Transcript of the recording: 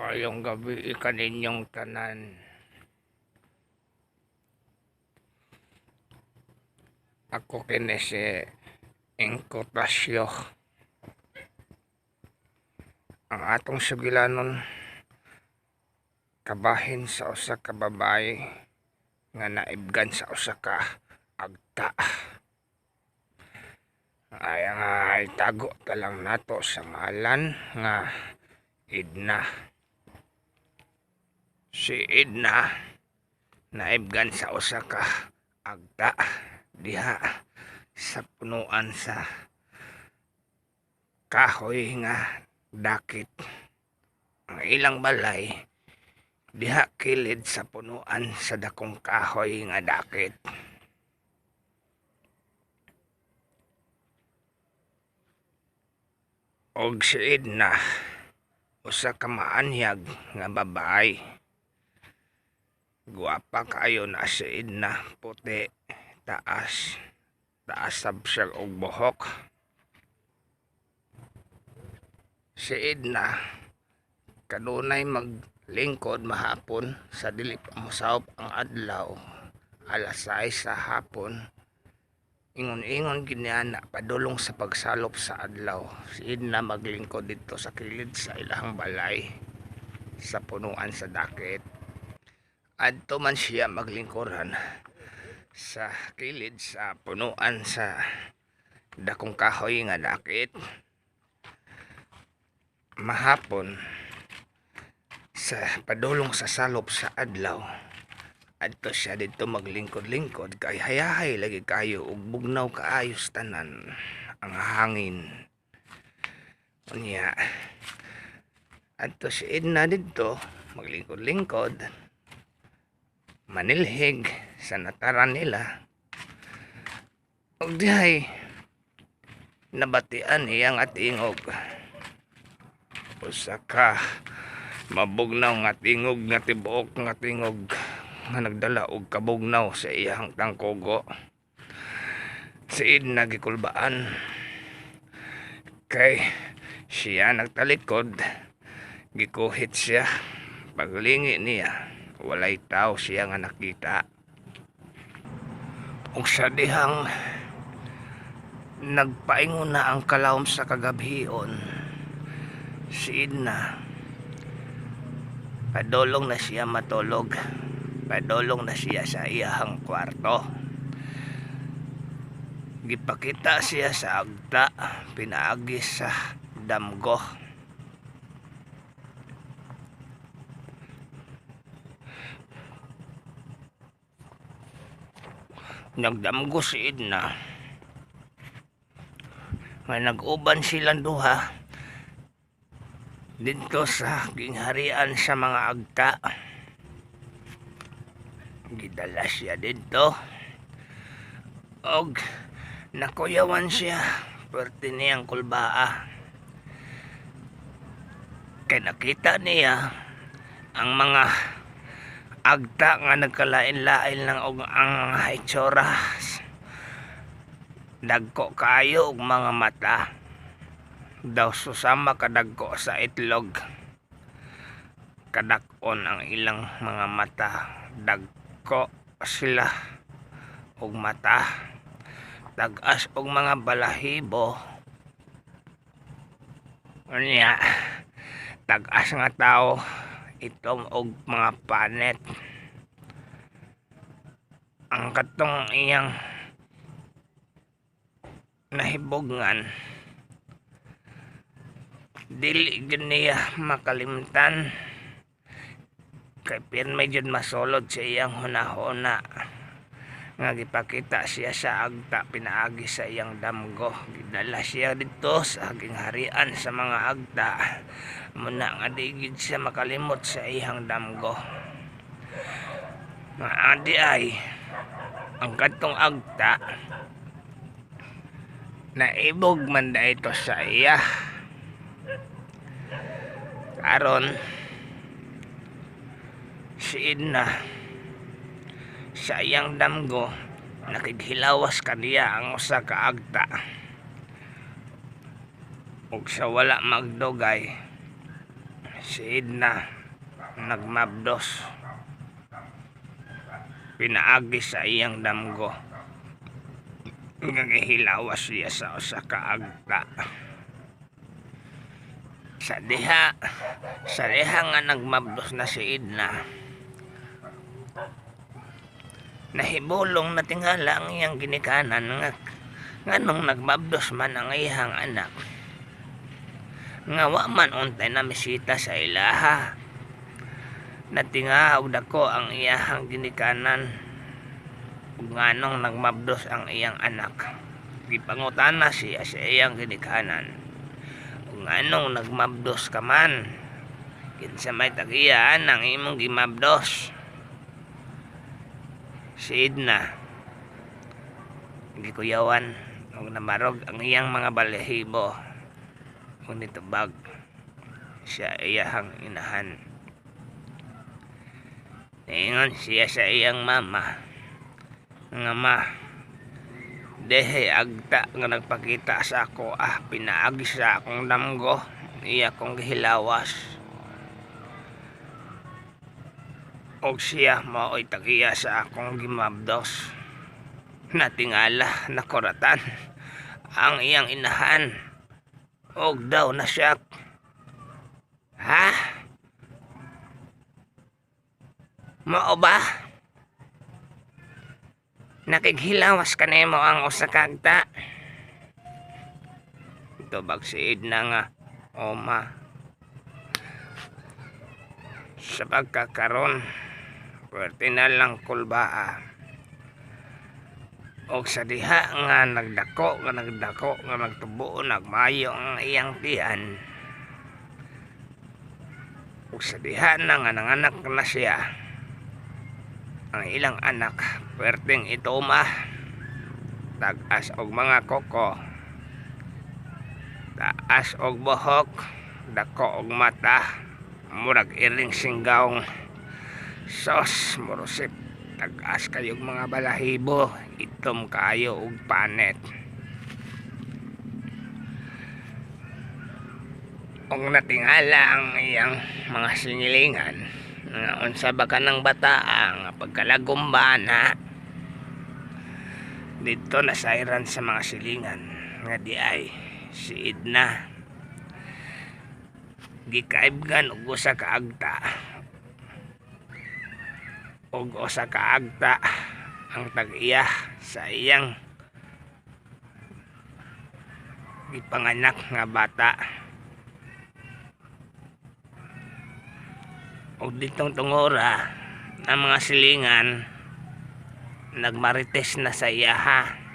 Maayong gabii kaninyong tanan. Ako kini si Ingkotasyo. Ang atong sugilanon kabahin sa usa ka babaye nga naibgan sa usa ka agta. Ay nga itago ta lang nato sa ngalan nga Edna. Si Edna naibgan sa usa ka agta diha sa punuan sa kahoy nga dakit. Ang ilang balay diha kilid sa punuan sa dakong kahoy nga dakit. Og si Edna usa ka maanyag nga babae. Gwapa kaayo na si Edna, puti, taas, taas sab siya og buhok. Si Edna kanunay maglingkod mahapon sa dili pa mosawop ang adlaw, alas 6 sa hapon. Ingon-ingon gyud niya na padulong sa pagsalop sa adlaw. Si Edna maglingkod didto sa kilid sa ilahang balay sa punuan sa dakit. Adto man siya maglingkuran sa kilid sa punuan sa dakong kahoy nga dakit. Mahapon sa padulong sa salop sa adlaw, adto siya didto maglingkod-lingkod kay hayahay lagi kaayo ug bugnaw kaayo sa tanan ang hangin. Unya adto si Edna didto maglingkod-lingkod, manilhig sa nataran nila, ug dihay nabatian niya nga tingog, usa ka mabugnaw nga tingog nga tibuok nga tingog nga nagdala og kabugnaw sa iyang tangkugo. Si Edna gikulbaan kay siya nagtalikod, gikuhit siya. Paglingi niya, walay tao siya nga nakita. Ug sa dihang nagpaingon na ang kalawom sa kagabhion, si Edna padulong na siya matulog, padulong na siya sa iyahang kwarto. Gipakita siya sa agta pinaagi sa damgo. Nagdamgo si Edna nga nag-uban silang duha didto sa gingharian sa mga agta. Gidala siya didto og nakuyawan siya. Perti niyang kulbaa kay nakita niya ang mga agta nga nagkalain-lain lang og ang itsura. Dagko kaayo og mga mata, daw susama kadagko sa itlog kadak-on ang ilang mga mata. Dagko sila og mata, tag-as og mga balahibo. Unya tag-as nga tawo, itom og mga panet. Ang katong iyang nahibugnan, dili gyud niya makalimtan kay pirmi jud masulod sa iyang hunahuna nga gipakita siya sa agta pinaagi sa iyang damgo. Gidala siya didto sa gingharian sa mga agta, muna nga di gyud siya makalimot sa iyang damgo. Nga adi ay ang katong agta naibog man ito sa iya. Karon si Edna sa iyang damgo nakighilawas kaniya ang usa ka agta, ug sa wala magdugay si Edna nagmabdos pinaagi sa iyang damgo nga gihilawas siya sa usa ka agta. Sa diha nga nagmabdos na si Edna, nahibulong natingala ang iyang ginikanan nga nganong nagmabdos man ang iyang anak nga wa man untay namisita sa ilaha. Natinga og dako ang iyahang ginikanan ug nganong nagmabdos ang iyang anak. Gipangutana siya sa iyang ginikanan, "Ug nganong nagmabdos ka man? Kinsa may tag-iya ang imong gimabdos?" Si Edna gikuyawan ug namarog ang iyang mga balahibo ug nitubag siya iyahang inahan. Niingon siya sa iyang mama nga, "Ma, dehe agta nga nagpakita sa ako pinaagi sa akong damgo, iya kong gihilawas og siya mao'y tag-iya sa akong gimabdos." Natingala, nakuratan ang iyang inahan og daw na siya. "Ha? Mao ba? Nakighilawas kanimo ang usa ka agta?" Tubag si Edna nga, "Oma." Sa pagkakaron, puwerte na lang kulbaa. Og sa diha nga nagdako nga nagdako nga nagtubo, nagmayo ang iyang tiyan. Ug sa diha na nga nanganak na siya, ang ilang anak puwerteng ituma, tag-as og mga koko, taas og buhok, dako og mata, murag iring singgawng. Sos, murusip, tag-as kayog mga balahibo, itom kaayo og panet. Og natingala ang iyang mga singilingan nga unsa ba kanang bataa nga pagkalagom ba na didto nasayran sa mga silingan nga di ay si Edna gikaibgan og usa ka agta, og usa ka agta ang tag-iya sa iyang gipanganak nga bata. Og ditong tungora ang mga silingan nagmarites na sa iyaha.